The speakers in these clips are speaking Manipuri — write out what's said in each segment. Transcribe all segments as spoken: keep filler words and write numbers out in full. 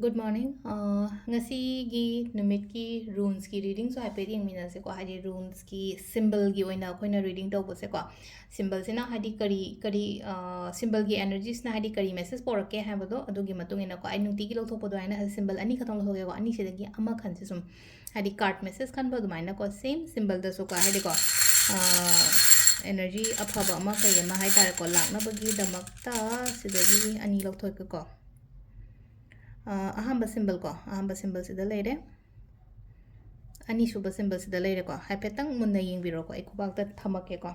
Good morning. ꯑ, ꯉꯁꯤꯒꯤ ꯅꯨꯃꯤꯠꯀꯤ runesꯀꯤ readingꯁꯨ ꯍꯥꯏꯐꯦꯠ ꯌꯦꯡꯃꯤꯟꯅꯁꯦꯀꯣ꯫ ꯍꯥꯏꯗꯤ runesꯀꯤ symbolꯒꯤ ꯑꯣꯏꯅ ꯑꯩꯈꯣꯏꯅ reading ꯇꯧꯕꯁꯦꯀꯣ, symbolꯁꯤꯅ ꯍꯥꯏꯗꯤ ꯀꯔꯤ ꯀꯔꯤ, ꯑ, symbolꯒꯤ energiesꯅ ꯍꯥꯏꯗꯤ ꯀꯔꯤ message ꯄꯨꯔꯛꯀꯦ ꯍꯥꯏꯕꯗꯣ, ꯑꯗꯨꯒꯤ ꯃꯇꯨꯡ ꯏꯟꯅꯀꯣ, ꯑꯩ ꯅꯨꯡꯇꯤꯒꯤ ꯂꯧꯊꯣꯛꯄ ꯑꯗꯨꯃꯥꯏꯅ symbol ꯑꯅꯤ ꯈꯛꯇꯪ ꯂꯧꯊꯣꯛꯀꯦꯀꯣ꯫ ꯑꯅꯤꯁꯤꯗꯒꯤ ꯑꯃ ꯈꯟꯁꯦ ꯁꯨꯝ, ꯍꯥꯏꯗꯤ card message ꯈꯟꯕ ꯑꯗꯨꯃꯥꯏꯅꯀꯣ, same symbolꯗꯁꯨꯀꯣ, ꯍꯥꯏꯗꯤꯀꯣ, ꯑ, energy ꯑꯐꯕ ꯑꯃ ꯀꯩ ꯑꯃ ꯍꯥꯏꯇꯥꯔꯦꯀꯣ, ꯂꯥꯛꯅꯕꯒꯤꯗꯃꯛꯇ ꯁꯤꯗꯒꯤ ꯑꯅꯤ ꯂꯧꯊꯣꯛꯀꯦꯀꯣ꯫ ꯑ, ꯑꯍꯥꯟꯕ symbol ꯀꯣ, ꯑꯍꯥꯟꯕ symbolꯁꯤꯗ ꯂꯩꯔꯦ꯫ ꯑꯅꯤꯁꯨꯕ symbolꯁꯤꯗ ꯂꯩꯔꯦꯀꯣ꯫ ꯍꯥꯏꯐꯦꯠꯇꯪ ꯃꯨꯟꯅ ꯌꯦꯡꯕꯤꯔꯣꯀꯣ, ꯑꯩ ꯈꯨꯕꯥꯛꯇ ꯊꯝꯃꯛꯀꯦꯀꯣ꯫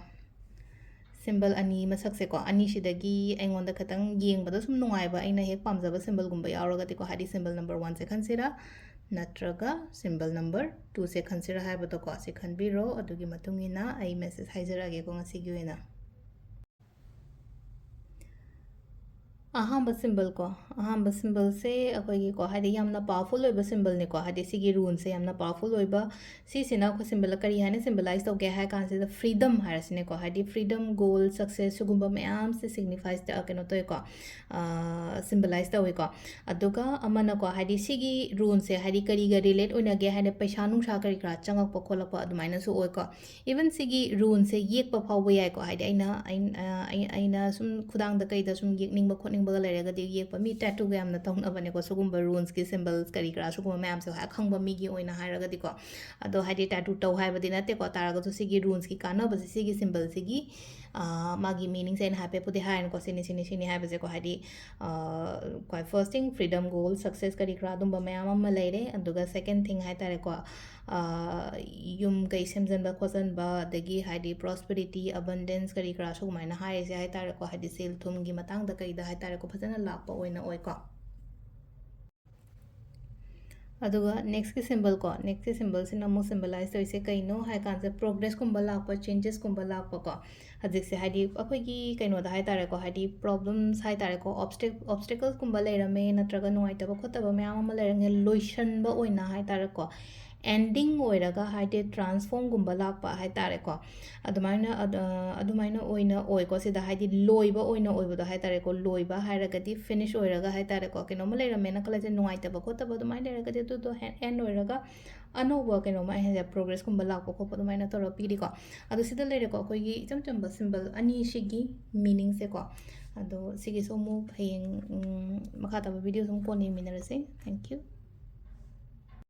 Symbol ꯑꯅꯤ ꯃꯁꯛꯁꯦꯀꯣ, ꯑꯅꯤꯁꯤꯗꯒꯤ ꯑꯩꯉꯣꯟꯗ ꯈꯤꯇꯪ ꯌꯦꯡꯕꯗ ꯁꯨꯝ ꯅꯨꯡꯉꯥꯏꯕ, ꯑꯩꯅ ꯍꯦꯛ ꯄꯥꯝꯖꯕ symbolꯒꯨꯝꯕ ꯌꯥꯎꯔꯒꯗꯤꯀꯣ, ꯍꯥꯏꯗꯤ symbol number oneꯁꯦ ꯈꯟꯁꯤꯔꯥ, ꯅꯠꯇ꯭ꯔꯒ symbol number twoꯁꯦ ꯈꯟꯁꯤꯔꯥ ꯍꯥꯏꯕꯗꯣꯀꯣ, ꯁꯤ ꯈꯟꯕꯤꯔꯣ꯫ ꯑꯗꯨꯒꯤ ꯃꯇꯨꯡ ꯏꯟꯅ ꯑꯩ message ꯍꯥꯏꯖꯔꯛꯑꯒꯦꯀꯣ ꯉꯁꯤꯒꯤ ꯑꯣꯏꯅ꯫ ꯑꯍꯥꯟꯕ symbolꯀꯣ, ꯑꯍꯥꯟꯕ symbolꯁꯦ ꯑꯩꯈꯣꯏꯒꯤꯀꯣ, ꯍꯥꯏꯗꯤ ꯌꯥꯝꯅ powerful ꯑꯣꯏꯕ symbolꯅꯤꯀꯣ꯫ ꯍꯥꯏꯗꯤ ꯁꯤꯒꯤ runeꯁꯦ ꯌꯥꯝꯅ powerful ꯑꯣꯏꯕ, ꯁꯤꯁꯤꯅ ꯑꯩꯈꯣꯏ symbolꯗ ꯀꯔꯤ ꯍꯥꯏꯅ symbolize ꯇꯧꯒꯦ ꯍꯥꯏ ꯀꯥꯟꯁꯤꯗ, freedom ꯍꯥꯏꯔꯁꯤꯅꯦꯀꯣ, ꯍꯥꯏꯗꯤ freedom, goal, success ꯁꯤꯒꯨꯝꯕ ꯃꯌꯥꯝꯁꯦ signifies ꯇ-, ꯀꯩꯅꯣ ꯇꯧꯋꯦꯀꯣ, ꯑ, symbolize ꯇꯧꯋꯦꯀꯣ꯫ ꯑꯗꯨꯒ ꯑꯃꯅꯀꯣ, ꯍꯥꯏꯗꯤ ꯁꯤꯒꯤ runeꯁꯦ ꯍꯥꯏꯗꯤ ꯀꯔꯤꯒ relate ꯑꯣꯏꯅꯒꯦ ꯍꯥꯏꯗꯤ ꯄꯩꯁꯥ ꯅꯨꯡꯁꯥ ꯀꯔꯤ ꯀꯔꯥ ꯆꯪꯉꯛꯄ ꯈꯣꯠꯂꯛꯄ ꯑꯗꯨꯃꯥꯏꯅꯁꯨ ꯑꯣꯏꯀꯣ꯫ Even ꯁꯤꯒꯤ runeꯁꯦ ꯌꯦꯛꯄ ꯐꯥꯎꯕ ꯌꯥꯏꯀꯣ꯫ ꯍꯥꯏꯗꯤ ꯑꯩꯅ, ꯑꯩ-, ꯑ, ꯑꯩ-, ꯑꯩꯅ ꯁꯨꯝ ꯈꯨꯗꯥꯡꯗ ꯀꯩꯗ ꯁꯨꯝ ꯌꯦꯛꯅꯤꯡꯕ ꯈꯣꯠꯅꯤꯡꯕꯒ ꯂꯩꯔꯒꯗꯤ ꯌꯦꯛꯄ, ꯃꯤ tattooꯒ ꯌꯥꯝꯅ ꯇꯧꯅꯕꯅꯦꯀꯣ ꯁꯤꯒꯨꯝꯕ runesꯀꯤ symbols ꯀꯔꯤ ꯀꯔꯥ ꯁꯤꯒꯨꯝꯕ ꯃꯌꯥꯝꯁꯦ, ꯍꯣꯏ, ꯑꯈꯪꯕ ꯃꯤꯒꯤ ꯑꯣꯏꯅ ꯍꯥꯏꯔꯒꯗꯤꯀꯣ꯫ ꯑꯗꯣ ꯍꯥꯏꯗꯤ tattoo ꯇꯧ ꯍꯥꯏꯕꯗꯤ ꯅꯠꯇꯦꯀꯣ, ꯇꯥꯔꯒꯁꯨ ꯁꯤꯒꯤ runesꯀꯤ ꯀꯥꯟꯅꯕꯁꯦ, ꯁꯤꯒꯤ symbolꯁꯤꯒꯤ, ꯑ, ꯃꯥꯒꯤ meaningꯁꯦ ꯑꯩꯅ ꯍꯥꯏꯐꯦꯠꯄꯨꯗꯤ ꯍꯥꯏꯔꯦꯀꯣ, ꯁꯤꯅꯤ, ꯁꯤꯅꯤ, ꯁꯤꯅꯤ ꯍꯥꯏꯕꯁꯦꯀꯣ꯫ ꯍꯥꯏꯗꯤ, ꯑ, ꯈ꯭ꯋꯥꯏ first thing, freedom, goal, success ꯀꯔꯤ ꯀꯔꯥ ꯑꯗꯨꯝꯕ ꯃꯌꯥꯝ ꯑꯃ ꯂꯩꯔꯦ꯫ ꯑꯗꯨꯒ second thing ꯍꯥꯏꯇꯥꯔꯦꯀꯣ, ꯑ, ꯌꯨꯝ ꯀꯩ ꯁꯦꯝꯖꯟꯕ ꯈꯣꯠꯆꯟꯕ, ꯑꯗꯒꯤ ꯍꯥꯏꯗꯤ prosperity, abundance ꯀꯔꯤ ꯀꯔꯥ ꯁꯨꯒꯨꯃꯥꯏꯅ ꯍꯥꯏꯔꯤꯁꯦ ꯍꯥꯏꯇꯥꯔꯦꯀꯣ, ꯍꯥꯏꯗꯤ ꯁꯦꯜ ꯊꯨꯝꯒꯤ ꯃꯇꯥꯡꯗ ꯀꯩꯗ ꯍꯥꯏꯇꯥꯔꯦꯀꯣ, ꯐꯖꯅ ꯂꯥꯛꯄ ꯑꯣꯏꯅ ꯑꯣꯏꯀꯣ꯫ ꯑꯗꯨꯒ nextꯀꯤ symbol ꯀꯣ, nextꯀꯤ symbolꯁꯤꯅ ꯑꯃꯨꯛ symbolize ꯇꯧꯔꯤꯁꯦ ꯀꯩꯅꯣ ꯍꯥꯏ ꯀꯥꯟꯁꯤꯗ, progressꯀꯨꯝꯕ ꯂꯥꯛꯄ, changesꯀꯨꯝꯕ ꯂꯥꯛꯄꯀꯣ꯫ ꯍꯧꯖꯤꯛꯁꯦ ꯍꯥꯏꯗꯤ ꯑꯩꯈꯣꯏꯒꯤ ꯀꯩꯅꯣꯗ ꯍꯥꯏꯇꯥꯔꯦꯀꯣ, ꯍꯥꯏꯗꯤ problems ꯍꯥꯏꯇꯥꯔꯦꯀꯣ, obstac-, obstaclesꯀꯨꯝꯕ ꯂꯩꯔꯝꯃꯦ, ꯅꯠꯇ꯭ꯔꯒ ꯅꯨꯡꯉꯥꯏꯇꯕ ꯈꯣꯠꯇꯕ ꯃꯌꯥꯝ ꯑꯃ ꯂꯩꯔꯝꯃꯦ, ꯂꯣꯏꯁꯟꯕ ꯑꯣꯏꯅ ꯍꯥꯏꯇꯥꯔꯦꯀꯣ, ꯑꯦꯟꯗꯤꯡ ꯑꯣꯏꯔꯒ ꯍꯥꯏꯗꯤ ꯇ꯭ꯔꯥꯟꯁꯐꯣꯝꯒꯨꯝꯕ ꯂꯥꯛꯄ ꯍꯥꯏ ꯇꯥꯔꯦꯀꯣ꯫ ꯑꯗꯨꯃꯥꯏꯅ ꯑꯗ- ꯑꯗꯨꯃꯥꯏꯅ ꯑꯣꯏꯅ ꯑꯣꯏꯀꯣ꯫ ꯁꯤꯗ ꯍꯥꯏꯗꯤ ꯂꯣꯏꯕ ꯑꯣꯏꯅ ꯑꯣꯏꯕꯗꯣ ꯍꯥꯏ ꯇꯥꯔꯦꯀꯣ꯫ ꯂꯣꯏꯕ ꯍꯥꯏꯔꯒꯗꯤ ꯐꯤꯅꯤꯁ ꯑꯣꯏꯔꯒ ꯍꯥꯏ ꯇꯥꯔꯦꯀꯣ꯫ ꯀꯩꯅꯣꯝꯃ ꯂꯩꯔꯝꯃꯦꯅ ꯈꯜꯂꯁꯦ, ꯅꯨꯡꯉꯥꯏꯇꯕ ꯈꯣꯠꯇꯕ ꯑꯗꯨꯃꯥꯏꯅ ꯂꯩꯔꯒꯗꯤ ꯑꯗꯨꯗꯣ ꯑꯦꯟ ꯑꯣꯏꯔꯒ ꯑꯅꯧꯕ ꯀꯩꯅꯣꯝꯃ ꯍꯥꯏꯁꯦ, ꯄ꯭ꯔꯣꯒ꯭ꯔꯦꯁꯀꯨꯝꯕ ꯂꯥꯛꯄ ꯈꯣꯠꯄ ꯑꯗꯨꯃꯥꯏꯅ ꯇꯧꯔꯒ ꯄꯤꯔꯤꯀꯣ꯫ ꯑꯗꯣ ꯁꯤꯗ ꯂꯩꯔꯦꯀꯣ ꯑꯩꯈꯣꯏꯒꯤ ꯏꯆꯝ ꯆꯝꯕ ꯁꯤꯝꯕꯜ ꯑꯅꯤꯁꯤꯒꯤ ꯃꯤꯅꯤꯡꯁꯦꯀꯣ꯫ ꯑꯗꯣ ꯁꯤꯒꯤꯁꯨ ꯑꯃꯨꯛ ꯍꯌꯦꯡ ꯎꯝ, ꯃꯈꯥ ꯇꯥꯕ ꯚꯤꯗꯤꯑꯣꯁꯨ ꯑꯃꯨꯛ ꯀꯣꯟꯅ ꯌꯦꯡꯃꯤꯟꯅꯔꯁꯦ꯫ Thank you꯫